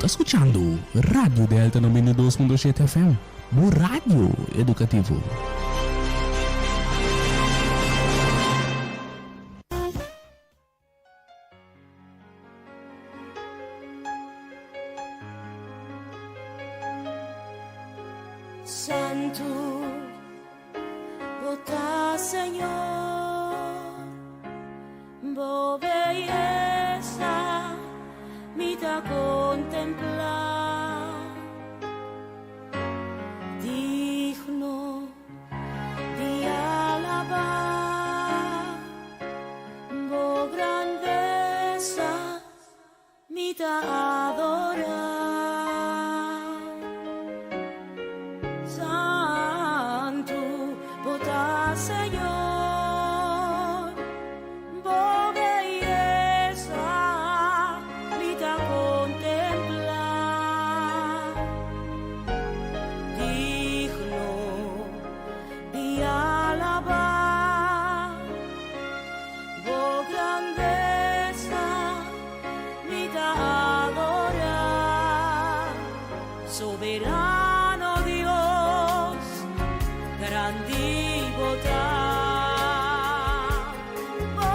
skuchando Radio Delta 92.7 FM, bo radio edukativo. Santu bo ta Señor, bo beyesa mi ta contemplá. Digno di alabá bo grandesa mi ta adorá. Santu bo ta Señor, bo beyesa mi ta contemplá. Digno di alabá bo grandesa mi ta adorá. Soberano Dios, grandi bo ta. Bo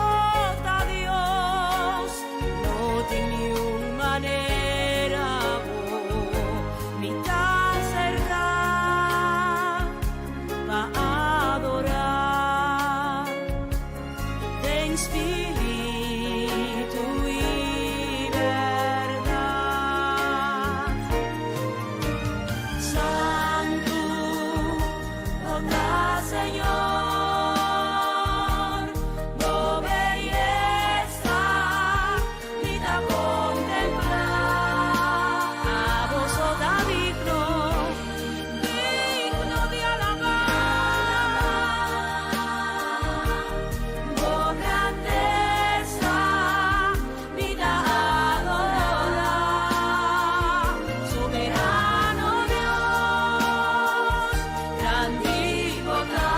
ta Dios, no tin niun manera bo mi ta acerca pa adorá den spiritu i berdad. Santu bo ta Señor, bo beyesa mi ta contemplá. Abo so ta digno, digno di alabá. Bo grandesa mi ta adorá. Soberano Dios, grandi bo ta.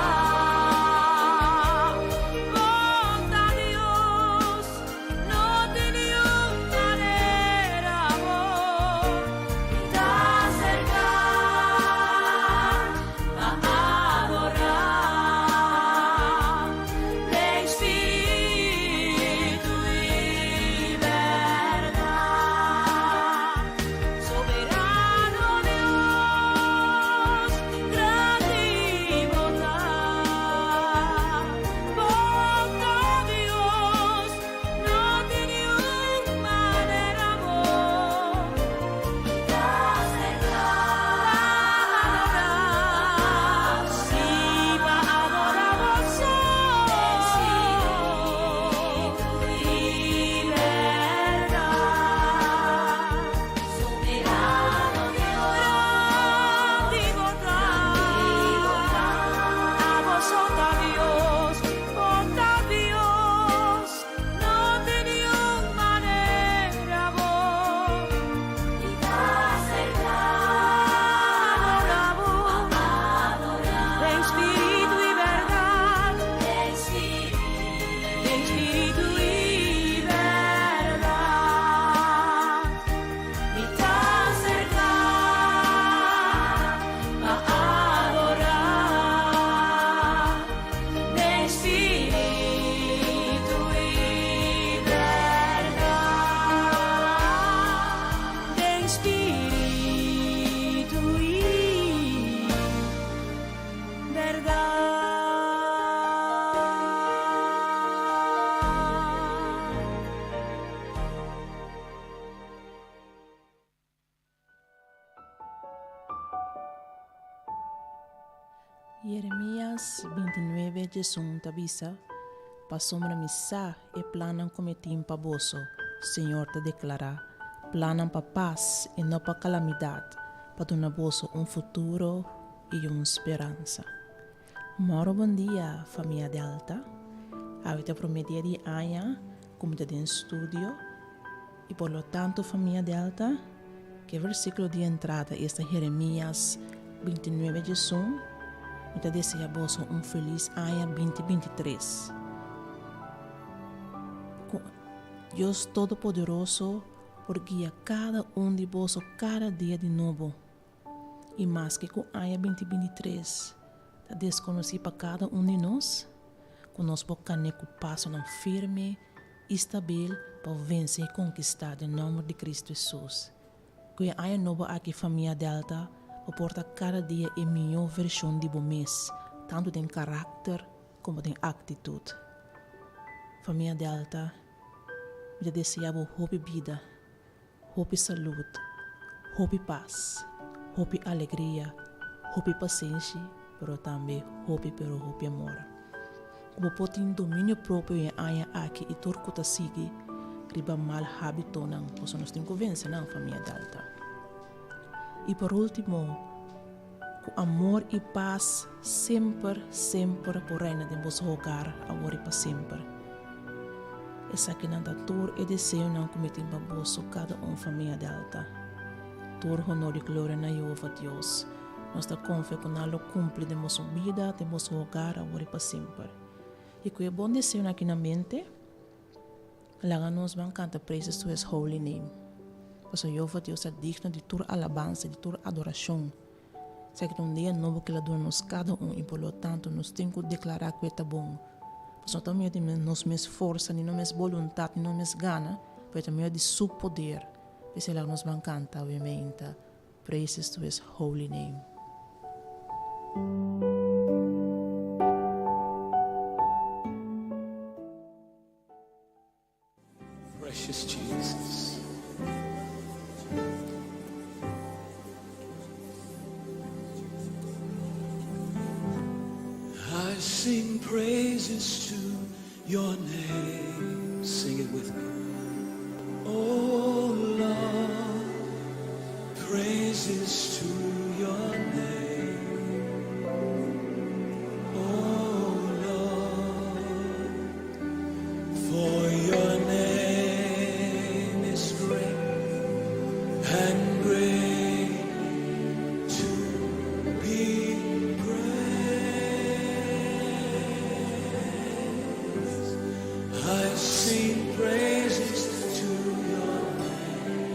Bo ta Dios, no tin niun manera bo mi ta acerca pa adorá den spiritu i berdad. Soberano Dios, grandi bo ta. Bo ta Dios, no tin niun manera bo mi ta acerca pa adorá. Sí, pa adorá bo so den spiritu i berdad. Soberano Dios, grandi bo ta. Abo so ta Dios, bo ta Dios, no tin niun manera bo mi ta acerca adorá bo den spiritu i berdad, den spiritu i berdad. Mi ta acerca pa adorá den spiritu i berdad, den spiritu i berdad. Jeremias 29, 11 ta bisa, Pasobra mi sa e plannan ku mi tin pa boso, Señor ta deklará, plannan pa pas i no pa kalamidat, pa duna boso un futuro i un speransa. Moro bon dia famia Delta. Awe ta promé dia di aña ku mi ta den studio. I por lo tanto, famia Delta, ku e versíkulo di entrada esta Jeremías 29 11, mi ta desea boso un felis aña 2023. Ku Dios Todopoderoso. por guia kada un di boso kada dia di nobo. I maske ku aña 2023 ta deskonosí pa kada un di nos, ku nos por kane ku pasonan firme i stabil pa vense i konkistá den nòmber di Kristu Hesus. Ku e aña nobo aki famia Delta bo por ta kada dia e mihó vershon di bo mes, tantu den karakter komo den aktitut. Famia Delta, mi ta deseá bo hopi bida, hopi salud, hopi pas, hopi alegria, hopi pasenshi, pero tambe hopi pero hopi amor. Ku bo por tin dominio propio e aña aki i tur ku ta sigui riba mal hábitonan, pasobra nos tin ku vense nan, famia Delta. I por último, ku amor i pas semper, semper por reina den boso hogar, awor i pa semper. Esakinan ta tur e deseonan ku mi tin pa boso kada un, famia Delta. Tur honor i gloria na Yehova Dios. Nos ta konfia ku nan lo kumpli den boso bida, den boso hogar, awor i pa semper. I ku e bon deseonan aki na mente, Laga nos ban kanta praises to His holy name. Pasobra Yehova Dios ta digno di tur alabansa, di tur adorashon. Esaki ta un dia nobo ku el a duna nos kada un i por lo tanto nos tin ku deklará ku e ta bon. Pasobra no ta medio di nos mes forsa, ni nos mes boluntat, ni nos mes gana, pero e ta medio di su poder. P'esei laga nos ban kanta awe meinta praises to His holy name. Precious Jesus. I sing praises to your name. Sing it with me. Oh Lord, praises to your name. Oh Lord, for your name is great and great to be praised. I sing praises to your name.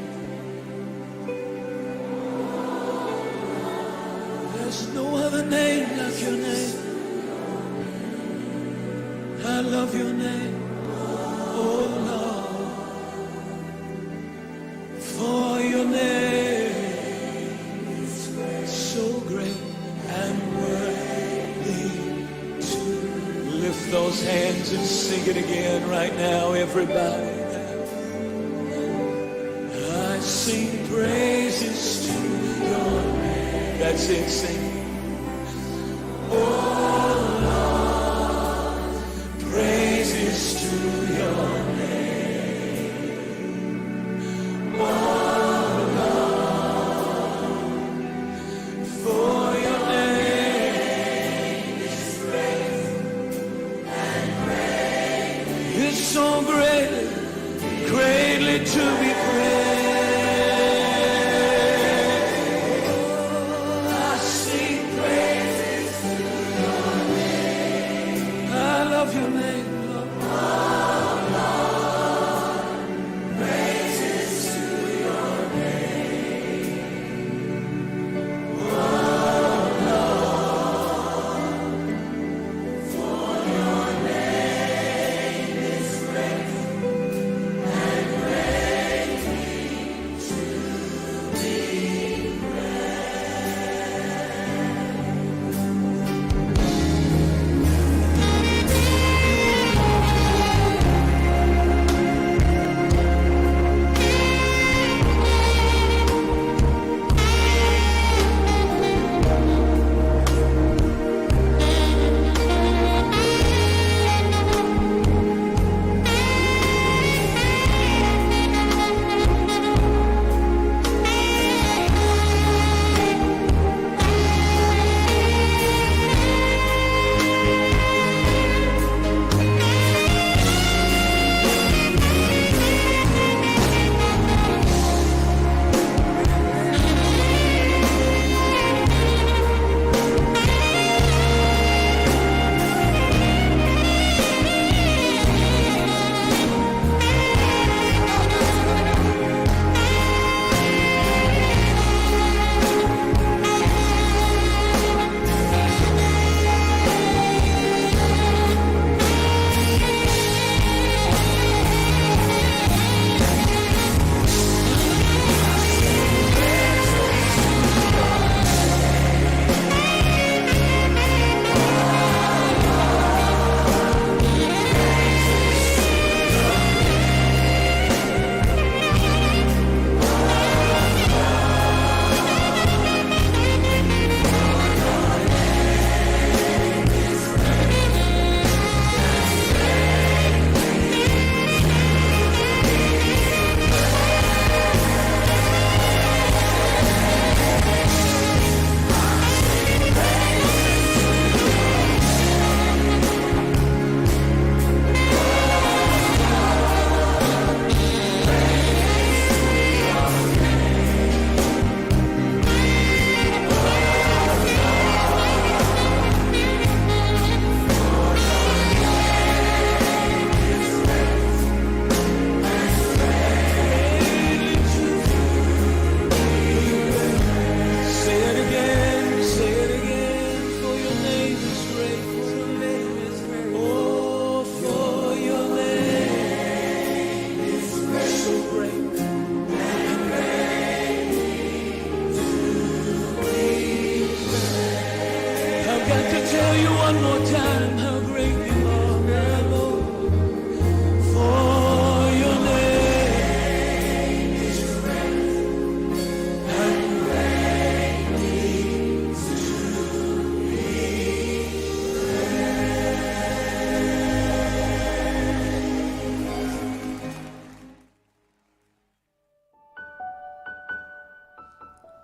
There's no other name like your name. I love your name, oh Lord, for your name is so great and worthy to lift those hands and sing it again right now, everybody. I sing praises to your name. That's it, sing. Oh Lord, praises to your name. Oh Lord, for your name is great and great. It's so greatly, greatly to be praised. I sing praises to your name. I love your name, Lord. Praises to your name. Oh Lord, for your name is great and greatly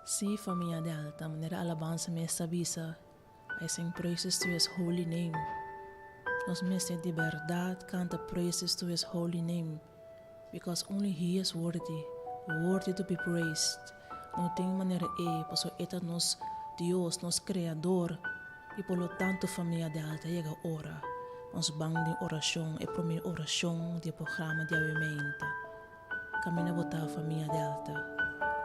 Sí, famia Delta, manera alabansa mes ta bisa, I sing praises to his holy name. Nos mester di berdad canta praises to his holy name, because only he is worthy, worthy to be praised. No tin manera e, pasobra e ta nos Dios, nos Creador, y por lo tanto famia Delta yega ora nos ban den oracion, e prome oracion di e programa di awe meinta. Camina bo ta famia Delta.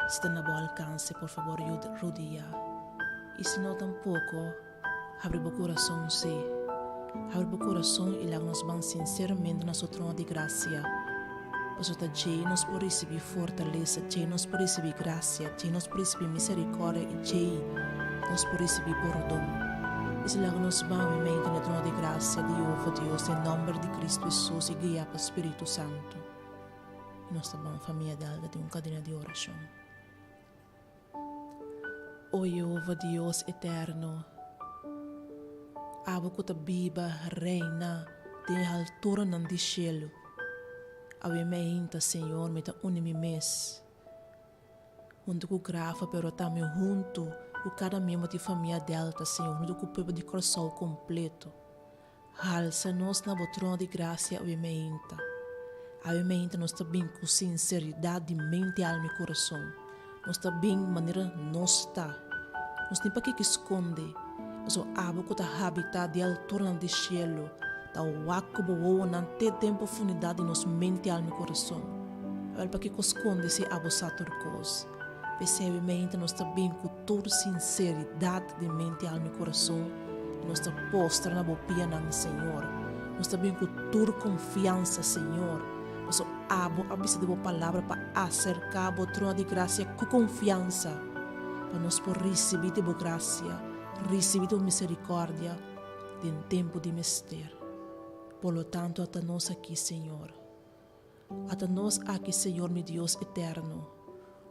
Si ta na bo alcance por fabor yuda rudia. Y si no tampoco, habri bo curason si. Habri bo curason y laga nos ban sinceramente na su trono di gracia. Pasobra ta djey nos por ricibi fortalesa, djey nos por ricibi gracia, djey nos por ricibi misericordia y djey nos por ricibi pordon. Y si laga nos ban meimei den e trono di gracia di Jehova Dios den nomber di Cristo Jesus y guia pa Spiritu Santo. I nos ta ban famia Delta den un kadena di orashon. O Yehova Dios eterno, abo ku ta biba reina den e halturanan di shelu, awe meinta, Señor, mi ta uni mi mes huntu ku Grafa, pero tambe huntu ku kada miembro di famia Delta, Señor, huntu ku pueblo di Kòrsou kompleto. Halsa nos na bo trono di grasia awe meinta. Awe meinta nos ta bin ku sinseridat di mente, alma i kurason. Nos ta bin manera nos ta. Nos tin pakiko skonde, pasobra abo ku ta habitá di alturnan di shelu ta wak ku bo wowonan te den profundidat di nos mente, alma i kurason. Awel pakiko skonde si abo sa tur kos? P'esei awe meinta nos ta bin ku tur sinseridat di mente, alma i kurason, i nos ta postra na bo pianan, Señor. Nos ta bin ku tur konfiansa, Señor, pasobra abo a bisa den bo Palabra pa aserká bo trono di grasia ku konfiansa, pa nos por risibí di bo grasia, risibí di bo miserikòrdia den tempu di mester. Por lo tanto, ata nos aki, Señor. Ata nos aki, Señor mi Dios eterno,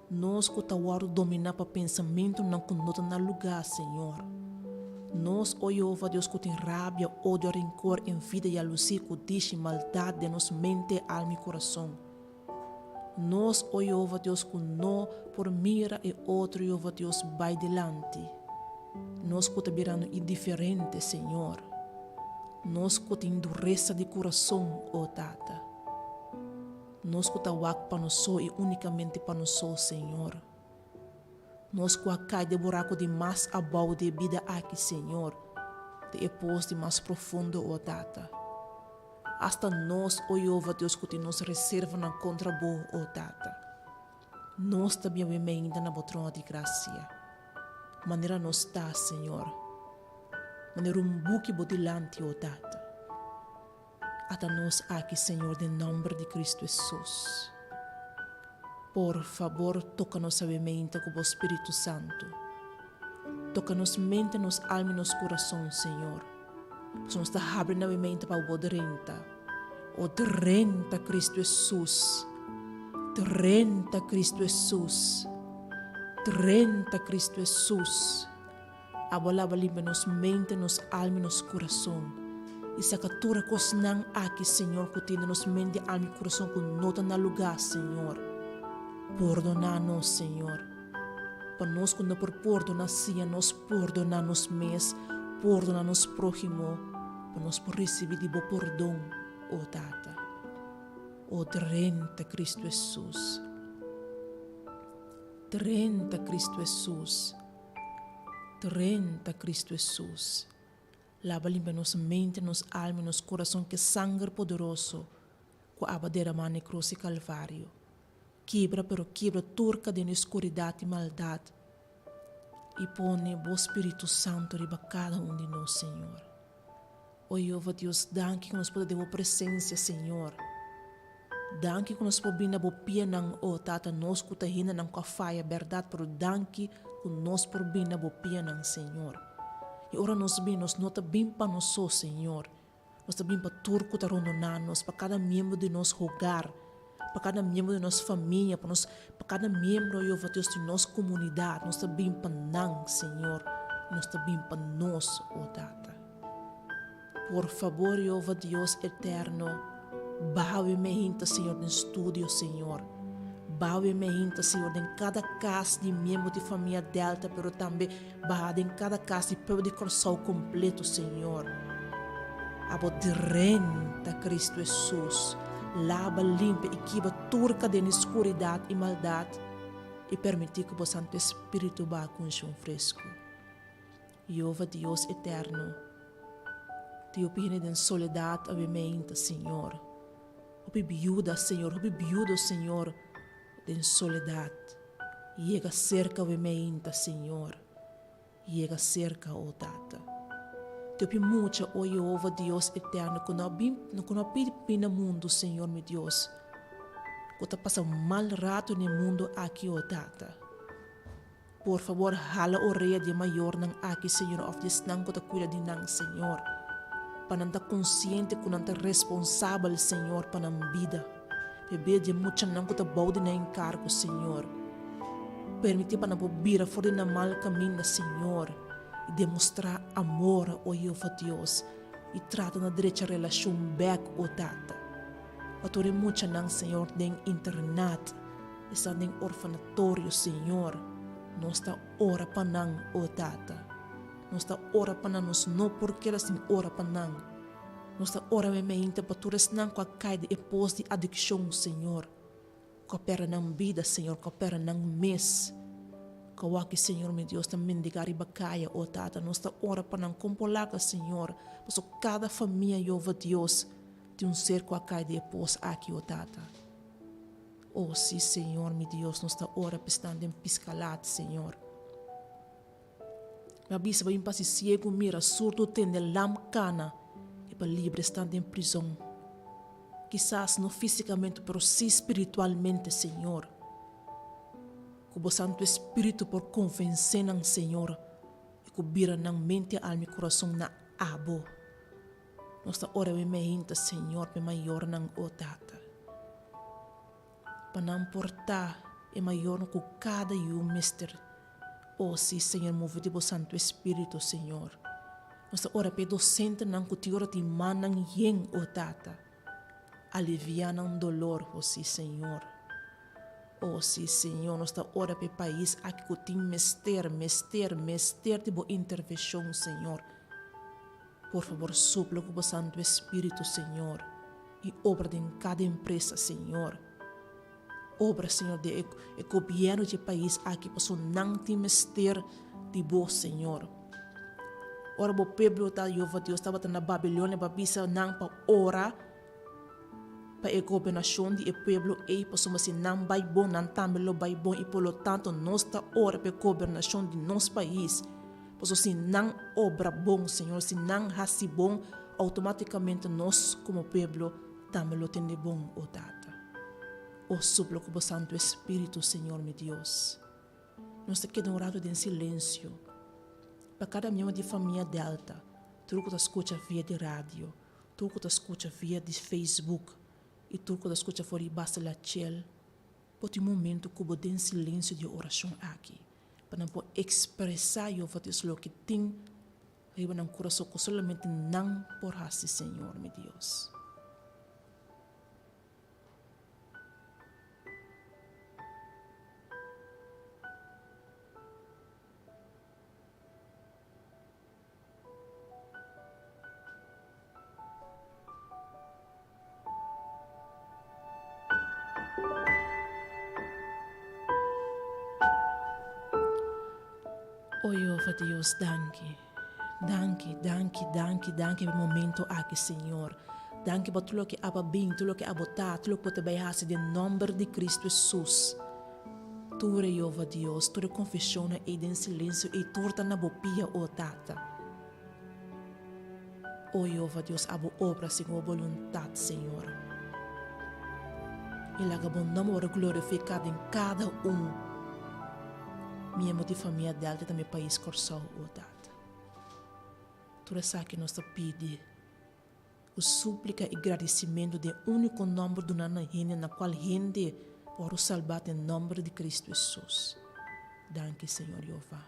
nos ku ta wòrdu dominá pa pensamentunan ku no ta na lugá, Señor. Nos, o Yehova Dios, ku tin rabia, odio, renkor, envidia, yalusí, kudishi, maldat den nos mente, alma i kurason. Nos, o Yehova Dios, ku no por mira e otro, Yehova Dios, bai dilanti. Nos ku ta birando indiferente, Señor. Nos ku tin duresa di kurason, o Tata. Nos ku ta wak pa nos so i únikamente pa nos so, Señor. Nos ku a kai den buraku di mas abou di e bida aki, Señor, den e pos di mas profundo, o Tata. Asta nos, o Jehová Dios, ku tin nos reservanan kontra Bo, o Tata. Nos ta bin awe meinda na Bo trono di grasia. Manera nos ta, Señor. Manera un buki bo dilanti, o Tata. Ata nos aki, Señor, den nomber di Cristo Hesus. Por fabor, toca nos awe meinta cu bo Spiritu Santo. Toca nos mente, nos alma y nos curason, Señor. Pasobra nos ta habri na awe meinta pa bo drenta. O drenta, Cristo Hesus. Drenta, Cristo Hesus. Drenta, Cristo Hesus. Abo laba limpia nos mente, nos alma i nos kurason. I saka tur e kosnan aki, Señor, ku tin den nos mente, alma i kurason ku no ta na lugá, Señor. Pordoná nos, Señor. Pa nos ku no por pordoná, siña nos pordoná nos mes, pordoná nos próhimo, pa nos por risibí di Bo pordon, o Tata. O drenta Cristo Hesus. Drenta Cristo Hesus. Drenta Cristo Hesus. Laba limpia nos mente, nos alma i nos kurason ku e sanger poderoso ku aba deramá na e krus di Kalvario. Kibra, pero kibra tur kadena di skuridat i maldat i pone Bo Spiritu Santu riba kada un di nos, Señor. O Yehova Dios, danki ku nos por ta den Bo presensia, Señor. Danki ku nos por bin na bo pianan, o Tata, nos ku ta hendenan ku a faya, bèrdat, pero danki ku nos por bin na bo pianan, Señor. I ora nos bin, nos no ta bin pa nos so, Señor. Nos ta bin pa tur ku ta rondoná nos, pa kada miembro di nos hogar, pa kada miembro di nos famia, pa nos, pa kada miembro, Jehová Dios, di nos komunidat. Nos ta bin pa nan, Señor. Nos ta bin pa nos, o Tata. Por fabor Jehova Dios eterno, baha wi me hinta Señor den studio Señor. Bawe meinta, Señor, den kada kas di miembro di famia Delta, pero tambe baha den kada kas di pueblo di Kòrsou kompleto, Señor. Abo drenta, Kristu Hesus, laba, limpia i kiba tur kadena di skuridat i maldat, i permití ku bo Santu Espíritu baha ku unshon fresku. Jehova Dios eterno, tin hopi hende den soledat awe meinta, Señor. Hopi biuda, Señor, hopi biudo, Señor, den soledat. Yega serka awe meinta, Señor. Yega serka, o Tata. Tin hopi mucha, o Jehova Dios eterno, ku no a bin, ku no a pidi bin na mundu, Señor mi Dios, ku ta pasa mal rato den e mundu aki, o Tata. Por fabor hala orea di e mayornan aki Señor of di esnan ku ta kuida di nan Señor pa nan ta konsiente ku nan ta responsabel Señor pa nan bida pa e bida di e muchanan ku ta bou di nan enkargo Señor permiti pa nan por bira for di nan mal kaminda Señor i demostrá amor o Jehová Dios i trata na drecha relashon bèk o Tata. Pa tur e muchanan, Señor, den internat, esnan den orfanatorio, Señor, nos ta ora pa nan, o Tata. Nos ta ora pa nan, nos no por keda sin ora pa nan. Nos ta ora meimeinta pa tur esnan ku a kai den e pos di adikshon, Señor. Ku a pèrdè nan bida, Señor, ku a pèrdè nan mes. Ku awaki, Señor mi Dios, ta mendigá riba kaya, o Tata. Nos ta ora pa nan kon por laga, Señor, pasobra kada famia, Jehová Dios, Tin un ser ku a kai di e pos aki, o Tata. O, sí, Señor, mi Dios, nos ta ora pa esnan den piskalat, Señor. Mi a bisa pa bin pasi siegu mira, surdu tende, lam kana, i pa libra esnan den prizon. Kisas no físikamente, pero sí spiritualmente, Señor. Ku bo Santu Espíritu por konvensé nan, Señor, i ku bira nan mente, alma i kurason na Abo. Nos ta ora mi meinta, Señor, p'e mayornan, o Tata, pa nan por ta e mayornan ku kada yu mester. O sí, Señor, move di bo Santu Espíritu, Señor. Nos ta ora p'e dosentenan ku tin ora tin mannan yen, o Tata. Aliviá nan dolor, o sí, Señor. O sí, Señor, nos ta ora p'e pais aki ku tin mester, mester, mester di bo intervenshon, Señor. Por fabor sopla ku bo Santu Espíritu, Señor, i obra den kada empresa, Señor. Obra, Señor, den e gobièrnu dje pais aki, pasobra nan tin mester di bo, Señor. Ora bo pueblo ta, Jehová Dios, tabata na Babilonia, bo a bisa nan pa ora pa e gobernashon di e pueblo ei, pasobra si nan bai bon, nan tambe lo bai bon, i por lo tanto nos ta ora pa e gobernashon di nos pais. Pasobra si nan obra bon, Señor, si nan hasi bon, automáticamente nos como pueblo tambe lo tende bon, o Tata. O supla cu bo Santo Espíritu, Señor mi Dios. Nos ta keda un rato den silencio pa cada miembro di famia Delta, tur cu ta scucha via di radio, tur cu ta scucha via di Facebook y tur cu ta scucha for di Basta La Chel, Bo tin momento ku bo den silensio di e orashon aki pa nan por ekspresá Yehova Dios loke tin riba nan kurason ku solamente nan por hasi, Señor mi Dios. O Jehova Dios, danki. Danki, danki, danki, danki pa e momento aki, Señor. Danki pa tur loke abo a bin, tur loke abo ta, tur loke bo ta bai hasi den nomber di Cristo Jesus. Tur e Jehova Dios, tur e confesionnan ei den silencio ei tur ta na bo pia, o Tata. O Jehova Dios, abo obra segun bo boluntat, Señor. I laga bo nomber wòrdu glorifiká den kada un miembro di famia Delta i tambe pais Kòrsou, o Tata. Tur esaki nos ta pidi ku súplika i gradisimentu den úniko nòmber duná na hende na kual hende por wòrdu salbá den nòmber di Kristu Hesus. Danki, Señor Jehová.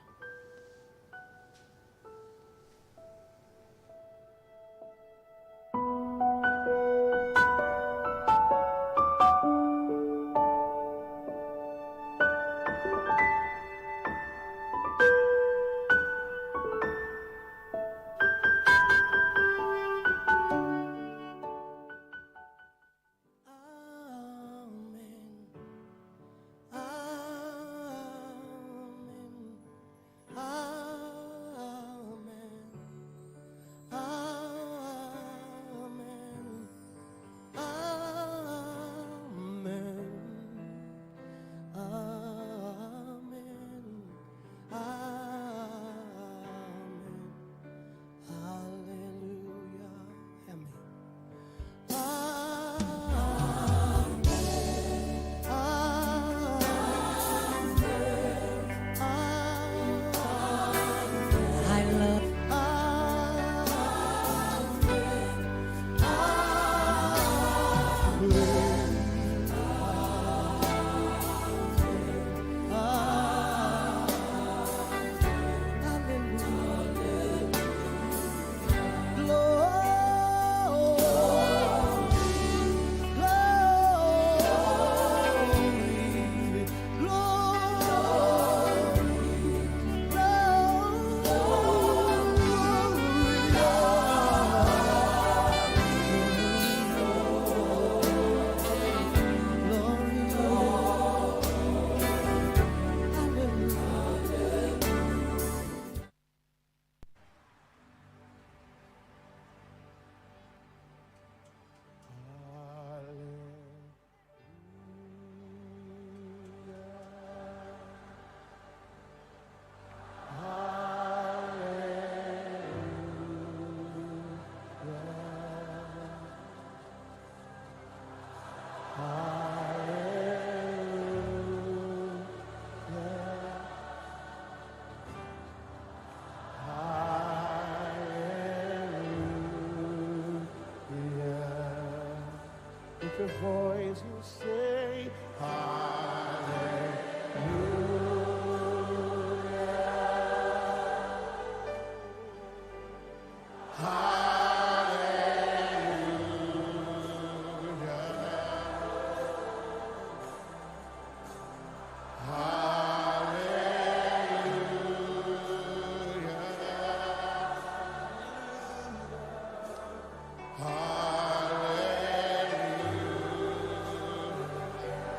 With your voice you say, Hallelujah.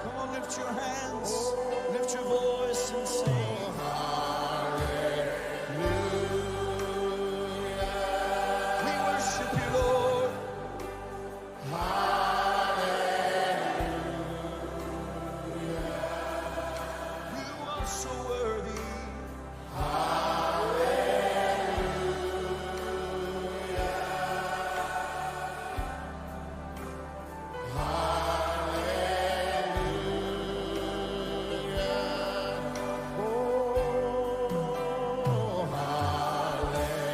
Come on, lift your hands, lift your voice and sing. We worship you, Lord. You are so worthy. Oh, hallelujah.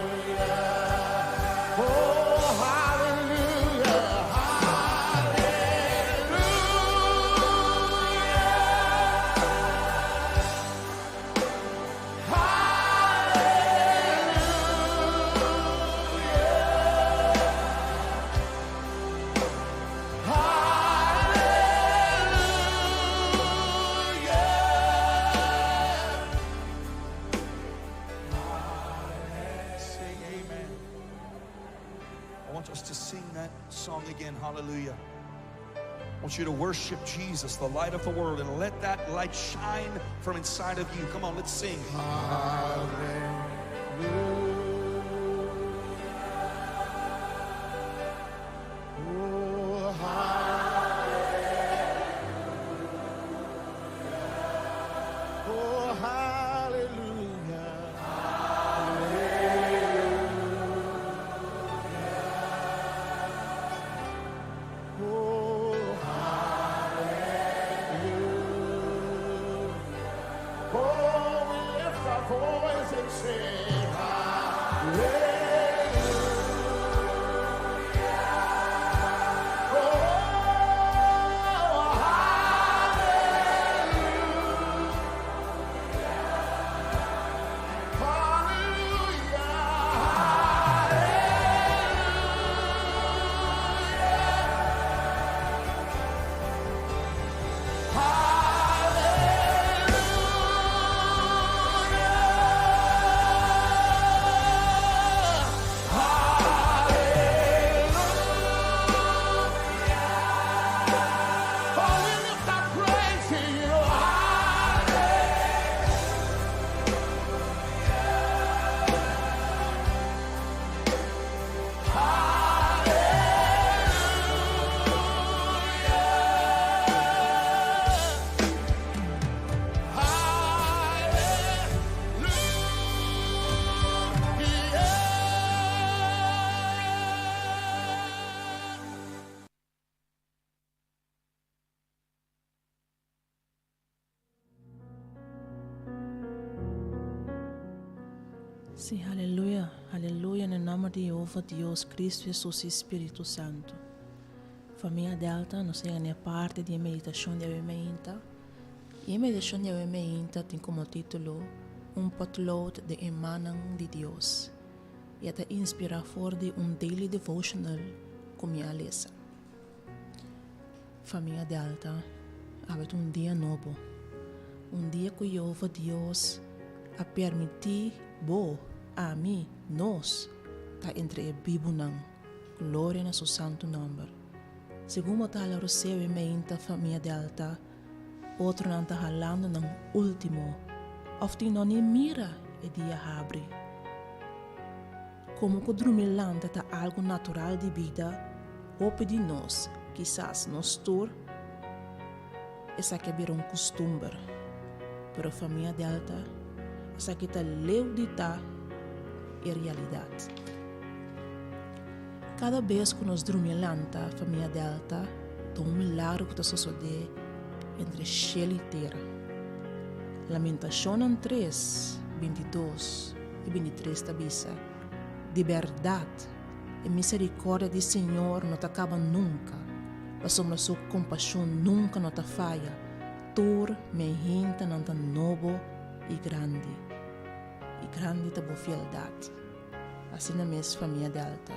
Hallelujah. Oh, hallelujah. Say amen. I want us to sing that song again. Hallelujah. I want you to worship Jesus, the light of the world, and let that light shine from inside of you. Come on, let's sing. Oh, hallelujah. Oh, hallelujah. Oh, hallelujah. Oh, we lift our voice and say, Hallelujah. Oh, hallelujah. Oh, we lift our praise to you. Sí, aleluya, aleluya, na nòmber di Yehova Dios, Kristu Hesus i Spiritu Santu. Famia Delta, nos a yega na e parti di e meditashon di awe meinta. I e meditashon di awe meinta tin komo título, Un potlood den e mannan di Dios. I e ta inspirá for di un daily devotional ku mi a lesa. Famia Delta, awe ta un dia nobo. Un dia ku Yehova Dios a permití bo, ami, nos, ta entre e bibunan. Gloria na su santu nòmber. Segun bo ta hala roseo e meinta, famia Delta. Otronan ta halando nan último òf tin no ni mira e dia habri. Komo ku drumi lanta ta algu natural di bida, hopi di nos, kisas nos tur, esaki a bira un kustumber. Pero famia Delta, esaki ta leu di ta e realidat. Kada bes ku nos drumi lanta, famia Delta, ta un milagro ku ta sosodé entre shelu i tera. Lamentashonnan tres, bintidos i bintitres ta bisa, Di bèrdat, e miserikòrdia di Señor no ta kaba nunka, pasobra su kompashon nunka no ta faya, tur mehintanan ta nobo i grandi, i grandi ta bo fieldat. Asina mes, famia Delta,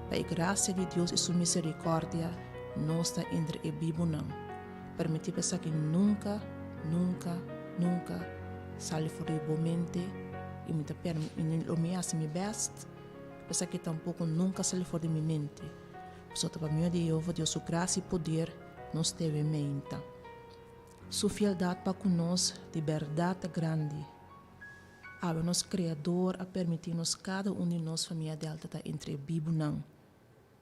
pa e grasia di Dios i su miserikòrdia, nos ta entre e bibunan. Permití pa esaki nunka, nunka, nunka sali for di bo mente i mi ta i lo mi hasi mi bèst pa esaki tampoko nunka sali for di mi mente. Pasobra ta pa medio di Yehova Dios su grasia i poder nos debe meinta. Su fieldat pa ku nos di bèrdat ta grandi. Awe nos Kreador a permití nos kada un di nos famia Delta ta entre e bibunan.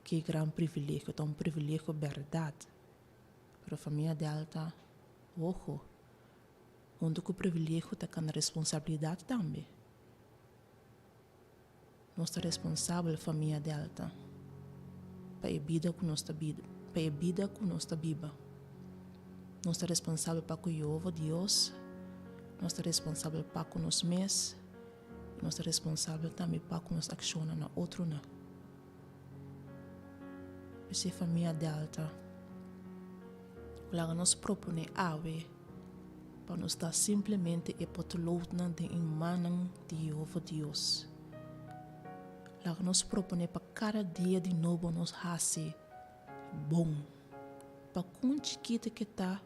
Ke gran privilegio! Ta un privilegio bèrdat. Pero famia Delta, ojo, huntu ku privilegio ta kana responsabilidat tambe. Nos ta responsabel, famia Delta, pa e bida ku nos ta bida, pa e bida ku nos ta biba. Nos ta responsabel pa ku Yehova Dios, nos ta responsabel pa ku nos mes, i nos ta responsabel tambe pa ku nos akshonnan na otronan. P'esei famia Delta, laga nos proponé awe pa nos ta simplemente e potloodnan den e mannan di Yehova Dios. Laga nos proponé pa kada dia di nobo nos hasi bon, pa kon chikito ke ta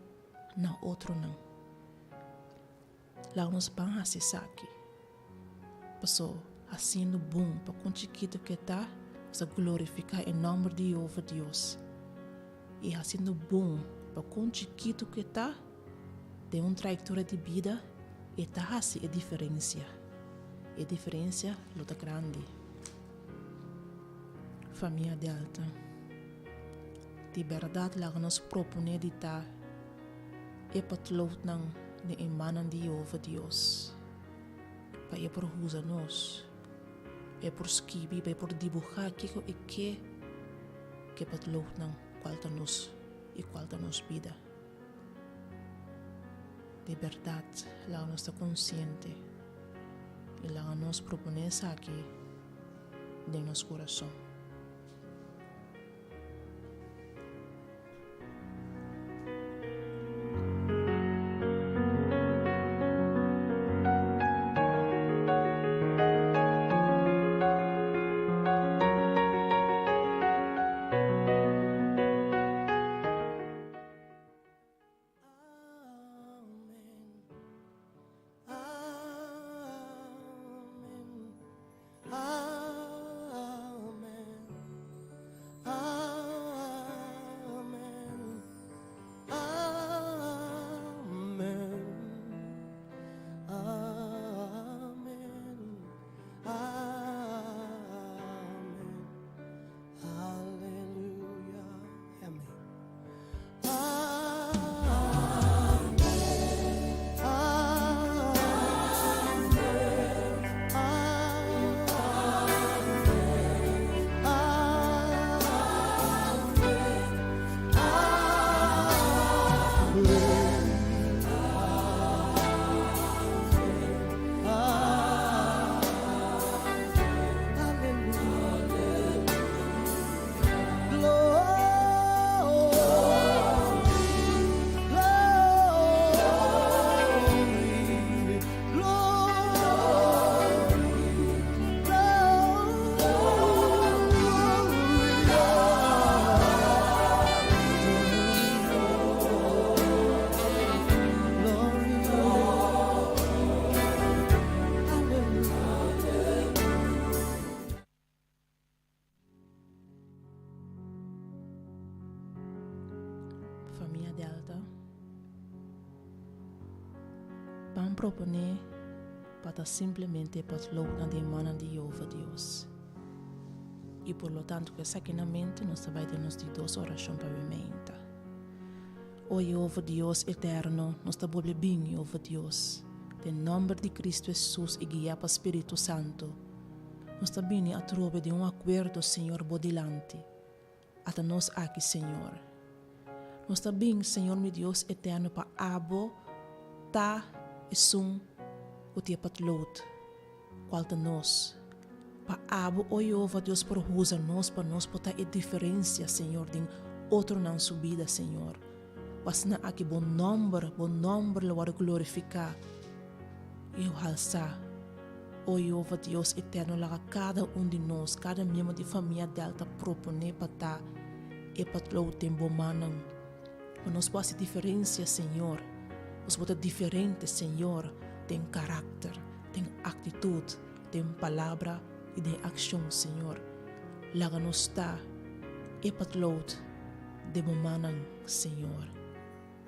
na otronan. Laga nos ban hasi esaki. Paso, hasiendo bon pa kon chikitu ke ta, nos ta glorifiká e nòmber di Yehova Dios. I hasiendo bon pa kon chikitu ke ta, den un trayektoria di bida, e ta hasi e diferensia. E diferensia lo ta grandi. Famia Delta, di bèrdat laga nos proponé di ta e potloodnan den e mannan di Yehova Dios, pa e por usa nos, pa e por skibi, pa e por dibuhá kiko e ke ku e potloodnan kual ta nos i kual ta nos bida. Di bèrdat, laga nos ta konsiente i laga nos proponé esaki den nos kurason. Ban proponé pa ta simplemente potloodnan den mannan di Yehova Dios. I por lo tanto ku esaki na mente nos ta bai den nos di dos orashon pa mi meinta. O Yehova Dios eterno, nos ta bolbe bin, Yehova Dios, den nòmber di Kristu Hesus i guiá pa Spiritu Santu. Nos ta bini atrobe den un akuerdo, Señor, bo dilanti. Ata nos aki, Señor. Nos ta bin, Señor mi Dios eterno, pa Abo ta esun ku tin e patlood, kual ta nos. Pa Abo, o Jehová Dios, por huza nos pa nos por ta e diferensia, Señor, den otronan su bida, Señor. Ku asina aki Bo nòmber, Bo nòmber lo wòrdu glorifiká i halsá. O Jehova Dios eterno, laga kada un di nos, kada miembro di famia Delta proponé pa ta e patlou den bo mannan. Pa nos por hasi diferensia, Señor. Nos por ta diferente, Señor, den karakter, den aktitut, den palabra i den akshon, Señor. Laga nos ta e patlou den bo mannan, Señor.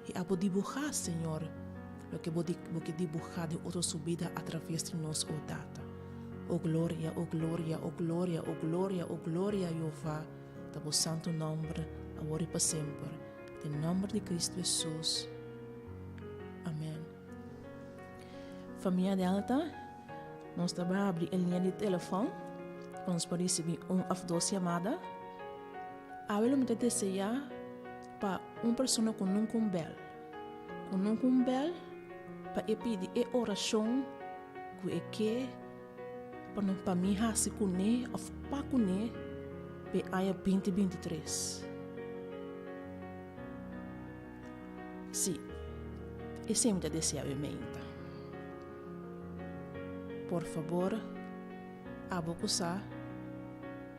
I abo dibuhá, Señor, loke bo di bo ke dibuhá den otro su bida atraves di nos, o Tata. O gloria, o gloria, o gloria, o gloria, o gloria, Jehová, ta bo santu nòmber, awor i pa semper. Den nòmber di Cristo Hesus. Amèn. Famia Delta, nos ta bai habri e liña di telefòn pa nos por risibí un òf dos yamada. Awe lo mi ta deseá Pa un persona ku nunka un bèl, ku nunka un bèl pa e pidi e orashon ku e ke pa no pa mi hasi kuné òf pa kuné pa e aña binti 23. Sí, esei mi ta deseá mi meinta. Por fabor, abo ku sa.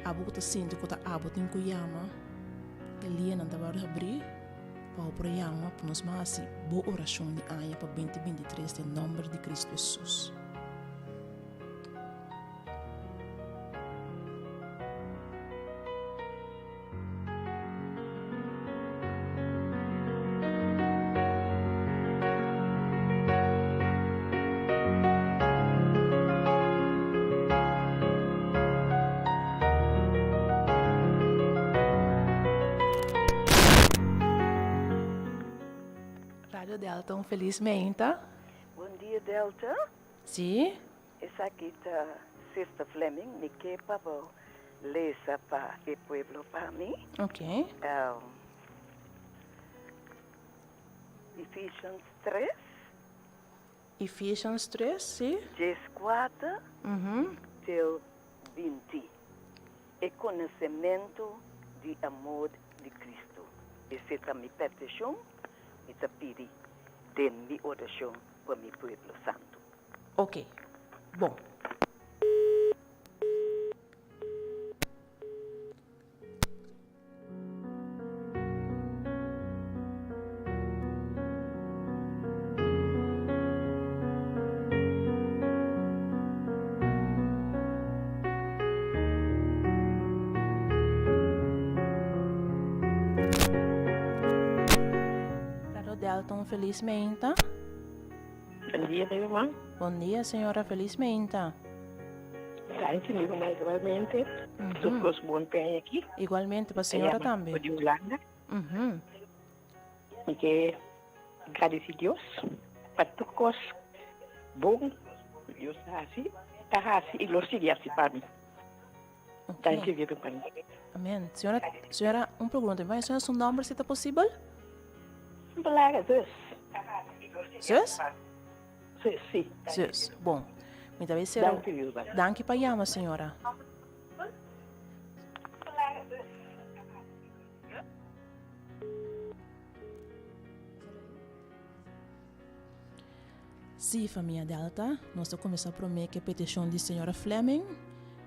Abo ku ta sinti ku ta abo tin ku yama, e lianan ta wòrdu habrí pa bo por yama pa nos ban hasi bo orashon di aña pa 2023 den nòmber di Kristu Hesus. Radio Delta, un feliz meinta. Bon dia Delta. Sí. Esaki ta Sister Fleming, mi ke pa bo lesa pa e pueblo pa mi. Ok. Ephesians 3. Ephesians 3, sí. 14 te 20. E konosementu di amor di Cristo. Esei ta mi petishon, mi ta pidi den mi orashon pa mi pueblo santu. Ok, bon. Radio Delta un feliz meinta. Bon dia, mi ruman. Bon dia, señora. Feliz meinta. Danki, mi ruman, igualmente. Tur kos bon pe aña aki. Igualmente pa señora tambe. Di Hulanda. Mi ke gradisi Dios pa tur kos bon ku Dios a hasi, ta hasi i lo sigui hasi pa mi. Danki, mi ruman. Amen. Señora, señora, un pregunta. Mi señora su nomber si ta posibel? Blara, zus. Zus? Zus, si. Zus. Bon. Mi ta bay sera. Danki, Wilba. Danki pa yama, señora. Sí, famia Delta, nos ta kuminsá promé ku e petishon di señora Fleming.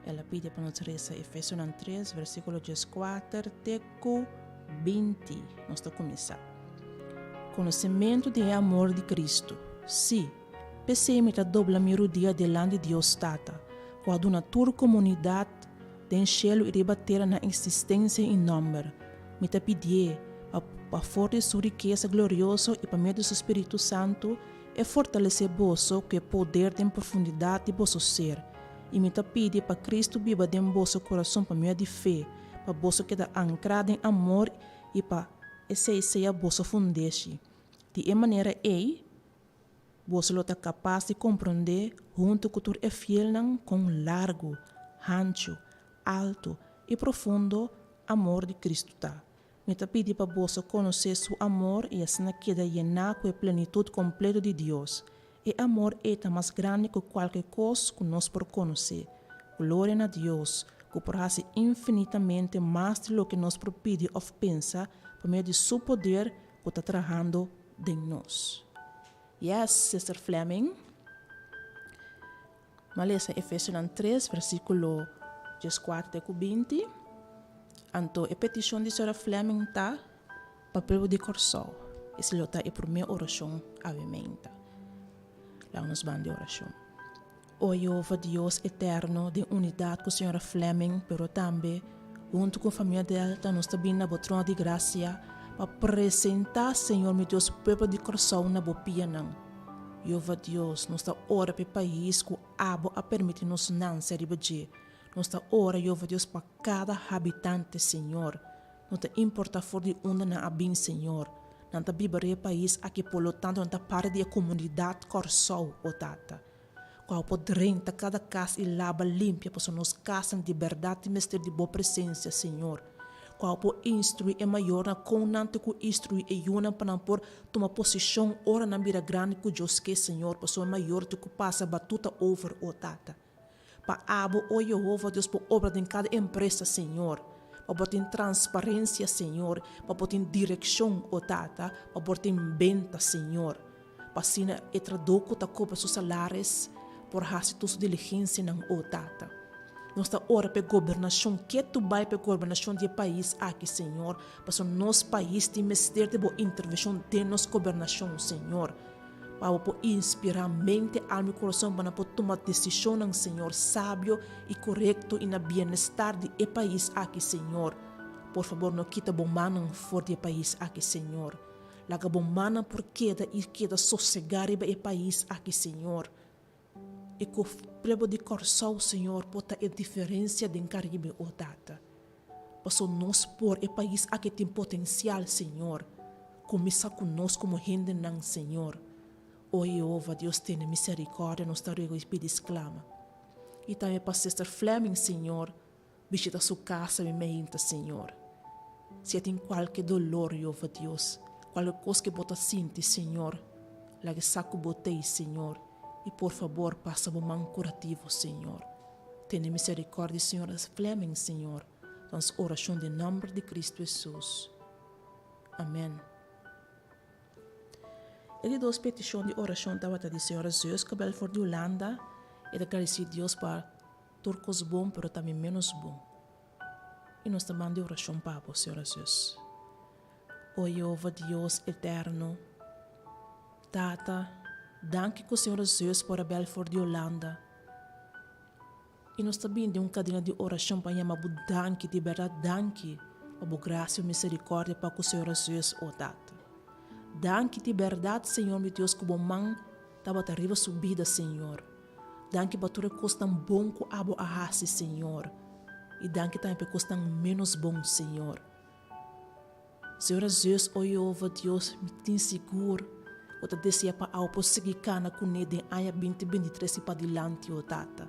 El a pidi pa nos resa Efesionan 3, versíkulo 14 te ku 20. Nos ta kuminsá. Konosementu di e amor di Kristu. Sí, p'esei mi ta dobla mi rudia delanti Dios Tata, ku a duna tur komunidat den shelu i riba tera nan eksistensia i nòmber. Mi ta pidié pa, pa for di su rikesa glorioso i pa medio di su spiritu santu, E fortalesé boso ku e poder den profundidat di boso ser, i mi ta pidi pa Kristu biba den boso kurason pa medio di fe, pa boso keda ankrá den amor i pa esei sea boso fundeshi. Di e manera ei, boso lo ta kapas di komprondé huntu ku tur e fielnan kon largu, hanchu, altu i profundo amor di Kristu ta. Mi ta pidi pa boso konosé Su amor i asina keda yená ku e plenitut kompleto di Dios. E amor ei ta mas grandi ku kualke kos ku nos por konosé. Gloria na Dios, ku por hasi infinitamente mas di loke nos por pidi òf pensa pa medio di Su poder ku ta trahando den nos. Yes, Sister Fleming. M'a lesa Efesionan tres, versíkulo dieskuater te ku binti. Anto e petishon di Sra. Fleming ta pa pueblo di Kòrsou. Esei lo ta e promé orashon awe meinta. Laga nos ban di orashon. O Yehova Dios eterno, den unidat ku Sra. Fleming, pero tambe huntu ku famia Delta nos ta bini na bo trono di grasia pa presentá, Señor mi Dios, pueblo di Kòrsou na bo pianan. Yehova Dios, nos ta ora pa e pais ku abo a permití nos nanse riba dje. Nos ta ora, Yehova Dios, pa kada habitante, Señor. No ta importá for di unda nan a bin, Señor. Nan ta biba riba e pais aki, por lo tanto nan ta parti di e komunidat Kòrsou, o Tata. Ku abo por drenta kada kas i laba limpia, pasobra nos kasnan di bèrdat tin mester di bo presensia, Señor. Ku abo por instruí e mayornan kon nan tin ku instruí e yunan pa nan por tuma posishon ora nan bira grandi ku Dios ke, Señor, pasobra e mayor tin ku pasa batuta over, o Tata. Pa abo, o Yehova Dios, por obra den kada empresa, Señor. Pa bo tin transparensia, Señor. Pa bo tin direkshon, o Tata. Pa bo tin benta, Señor. Pa asina e trahadó ku ta kobra su salaris por hasi tur su diligensianan, o Tata. Nos ta ora pa e gobernashon ketu bai pa e gobernashon di e pais aki, Señor, pasobra nos pais tin mester di bo intervenshon den nos gobernashon, Señor. Pa bo por inspirá mente, alma i kurason pa nan por tuma desishonnan, Señor, sabio i korekto i na bienestar di e pais aki, Señor. Por fabor no kita bo mannan for di e pais aki, Señor. Laga bo mannan por keda i keda sosegá riba e pais aki, Señor. I ku pueblo di Kòrsou, Señor, por ta e diferensia den Karibe, o Tata. Paso nos por, e pais aki tin potensial, Señor. Kuminsá ku nos komo hendenan, Señor. O Yehova, Dios, tene miserikòrdia, nos ta ruega i pidi sklama. I tambe pa Sister Fleming, Señor, Bishita su casa mi meinta, Señor. Si e tin cualke dolor, Jehova Dios, cualke cos ke bo ta sinti, Señor, laga e sa cu bo t'ey, Señor, y por fabor pasa bo man curativo, Señor. Tene misericordia di Señora Fleming, Señor, ta nos oracion den nomber di Cristo Jesus. Amen. E di dos peticion di oracion tabata di Señora Zeuskabel for di Hulanda. E ta gradeci Dios pa Tur kos bon pero tambe ménos bon. I nos ta manda e orashon pa bo, Señor Hesus. O Yehova Dios eterno, Tata, danki ku Señor Hesus por a bèl for di Holanda. I nos ta bini den un kadena di orashon pa yama bo danki, di bèrdat danki pa bo grasia i miserikòrdia pa ku Señor Hesus, o Tata. Danki di bèrdat, Señor mi Dios, ku bo man tabata riba su bida, Señor. Danki pa tur e kosnan bon ku abo a hasi, Señor. I danki tambe pa e kosnan ménos bon, Señor. Señor Zeus, o Yehova Dios, mi tin sigur ku ta desea pa abo por sigui kana kuné den aña 2023 i padilanti, o Tata.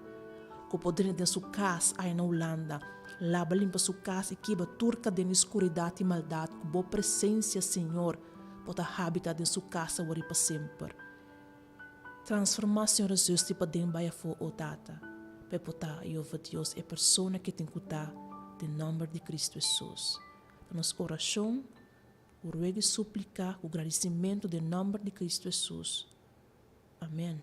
Ku por drenta den su kas aya na Hulanda, laba limpa su kas i kibra tur kadena di skuridat i maldat ku bo presensia, Señor, por ta habita den su kas awor i pa semper. Transformá Señor Jesus di paden bai afó, o Tata, pa e por ta, Jehová Dios, e persona ke tin ku ta, den nòmber di Cristo Jesus. Ta nos orashon, ku ruego i súplika, ku gradisimentu den nòmber di Cristo Jesus. Amèn.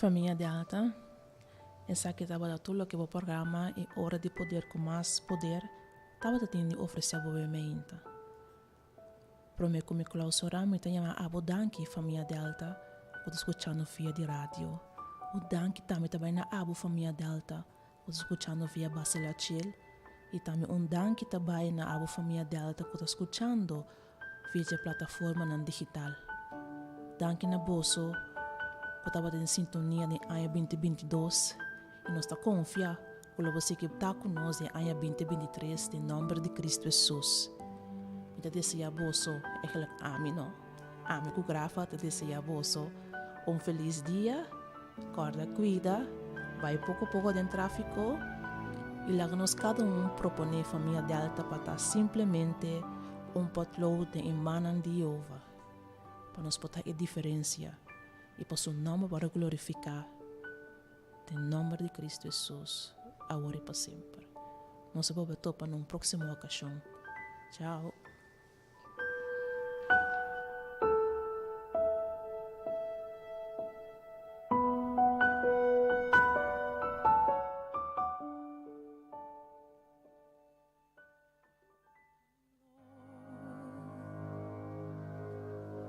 Famia Delta, esaki tabata tur loke bo programa E Ora di Poder ku Mas Poder tabata tin di ofresé bo bemeinta. Promé ku mi klausurá mi ta yama abo danki famia Delta ku ta skuchando via di radio. Un danki tambe ta bai na abo famia Delta ku ta skuchando via Basela Chill i tambe un danki ta bai na abo famia Delta ku ta skuchando via dje plataformanan digital. Danki na boso ku tabata den sintonia den aña binti 22 i nos ta konfia ku lo bo sigui ta ku nos den aña 2023 den nòmber di Kristu Hesus. Mi ta deseá boso, eigenlijk ami no, ami ku Grafa ta deseá boso un felis dia, kòrda kuida, bai poko poko den tráfiko i laga nos kada un proponé famia Delta pa ta simplemente un potlood den e mannan di Jehová pa nos por ta e diferensia i pa su nòmber wòrdu glorifiká. Den nòmber di Kristu Hesus, awor i pa semper. Nos a bolbe topa na un próksimo okashon. Chao!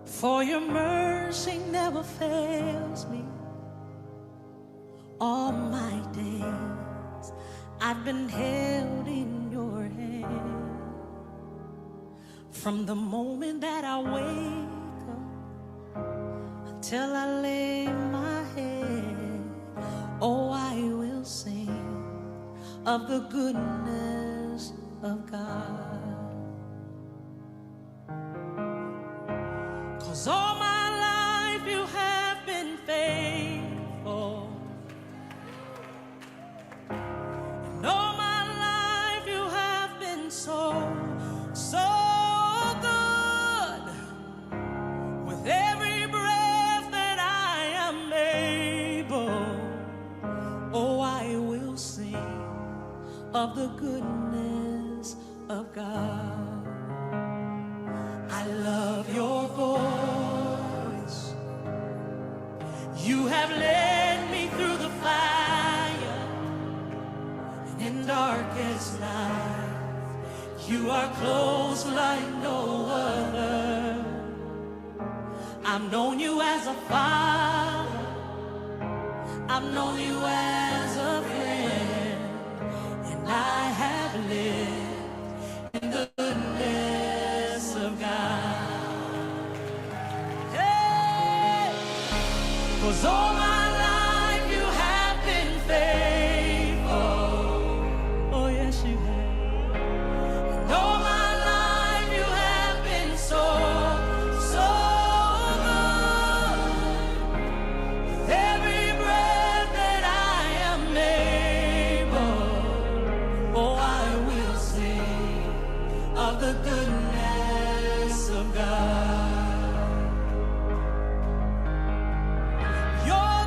For your mercy never fails me All my days I've been held in your hand From the moment that I wake up Until I lay my head Oh, I will sing of the goodness of God. Cause all my life you have been faithful. And all my life you have been so, so good. With every breath that I am able, oh, I will sing of the goodness of God. I love your voice. You have led me through the fire and in darkest night. You are close like no other. I've known you as a father. I've known you as a friend. And I have lived in the goodness of God. Hey! Cause all my life you have been faithful. Oh, yes, you have. And all my life you have been so, so good. With every breath that I am able, oh, I will sing of the goodness of God. Your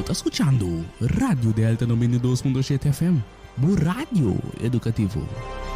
ta skuchando Radio Delta 92.7 FM, bo radio edukativo.